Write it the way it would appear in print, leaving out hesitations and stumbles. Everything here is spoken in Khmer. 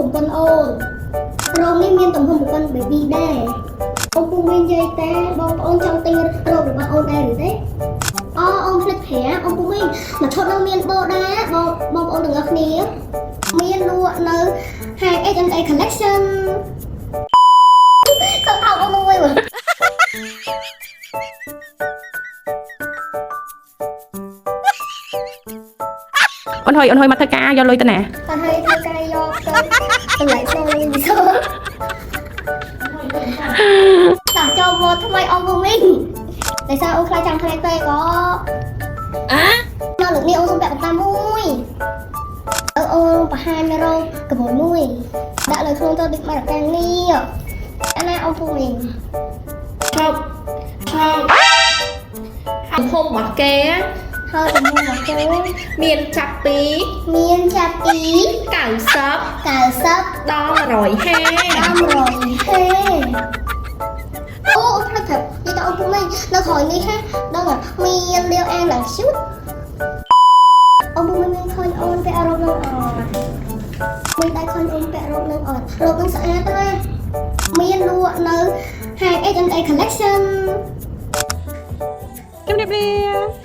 ប្រពន្ធអូនរោមនេះមានទំហំប្រពន្ធ baby ដែរអូនពូមាននិយាយតែបងប្អូនចង់ទិញរ៉ូបរបស់អូនដែរឬទេអូអូនភ្លេចប្រាប់អូនពូមីងមួយឈុតនឹងមានបោដែរបងបងប្អូនទាំងអស់គ្នាមានលក់នៅហាង H&A Collection ទៅថោកអូនមួយមើល អូនហុយអូនហុយមកធ្វើការយកលុយទៅណា តែឲ្យធ្វើការយកទៅតម្លៃក្នុងវិញវិសូតោះចូលមកថ្មីអស់ពូមីងដោយសារអូនខ្លាចចាំខ្លាចពេកក៏អានៅលើកនេះអូនសុំពាក់កណ្ដាលមួយអឺអូនបង្ហាញរោគកបួនមួយដាក់លើខ្លួនទៅដូចមករកាំងនេះអាណាអូនពូមីង ឈប់ឈប់ទំហំរបស់គេ ហើយទំហំរបស់គេ មានចាប់ពី មានចាប់ពី 90 90 ដល់150 ដល់150អូអូផ្លេចប្រាប់និយាយទៅអូនពូមីងនៅក្រោយនេះហ่ะដឹងហ่ะមានលាវអានឡើងឈូតអូនពូមីងមានឃើញអូនពាក់រ៉ូបនឹងអត់មានដែរឃើញអូនពាក់រ៉ូបនឹងអត់រ៉ូបនឹងស្អាតណាស់មានលក់នៅហាង H&A Collection ជំរាបលា។